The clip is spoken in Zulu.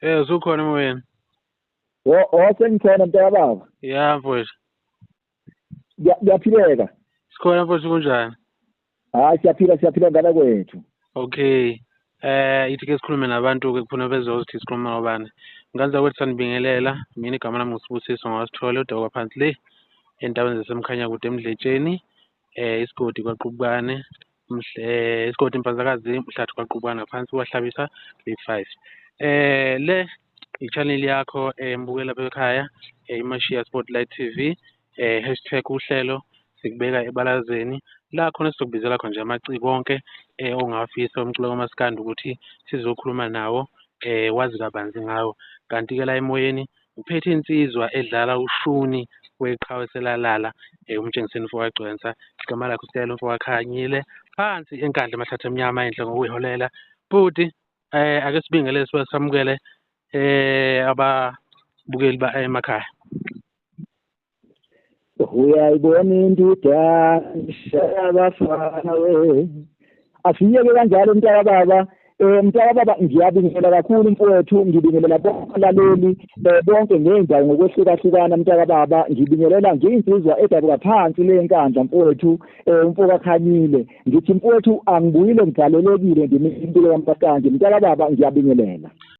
Usukhona emoyeni? O sengikhona mntakababa. Ya mfowethu. Kuyaphileka. Sikhona mfowethu, kunjani? Hayi, siyaphila, siyaphila ngane kwethu. Okay. Ithi ke sikhulume nabantu ke kufuna bezozithi sikhuluma ngobani. Nganza kwethu sanibingelela. Mina igama lami nguSibusiso ngowasithole udabuka phansi le endaweni zaseMkhanyakude eMdletsheni. Isigodi kwaQubukane, isigodi Mpanzakazi, Mhlathi kwaQubukane ngaphansi kwaHlabisa Grade 5. Le i-channel yakho mbukela lapha ekhaya, iMashiya Spotlight TV, #uhlelo sikubeka ebalazeni la khona sizokubizela khona nje amaciko onke ongawafisa umculo kamaskandi ukuthi sizokhuluma nawo, wazi kabanzi ngawo. Kanti-ke la emoyeni uphethe insizwa edlala ushuni weqhawe selalala, uMtshengiseni mfokaGcwensa, igama lakhe uSiyalo mfokaKhanyile, phansi eNkandla emahlathi amnyama enhle ngokuyiholela. Bhuti, ake sibingelele sibe samukele ababukeli ba emakhaya. Uyayibona indudane abafana we. Asiyeke kanjalo mntakababa. Mntakababa, ngiyabingelela kakhulu mfowethu, ngibingelela bonke abalaleli bonke ngey'ndawo ngokwehlukahlukana mntakababa. Ngibingelela ngiyinsizwa edabuka phansi le Nkandla mfowethu, umfokaKhanyile. Ngithi mfowethu angibuyile ngigalelekile ndimi impilo kaMaskandi mntakababa, ngiyabingelela.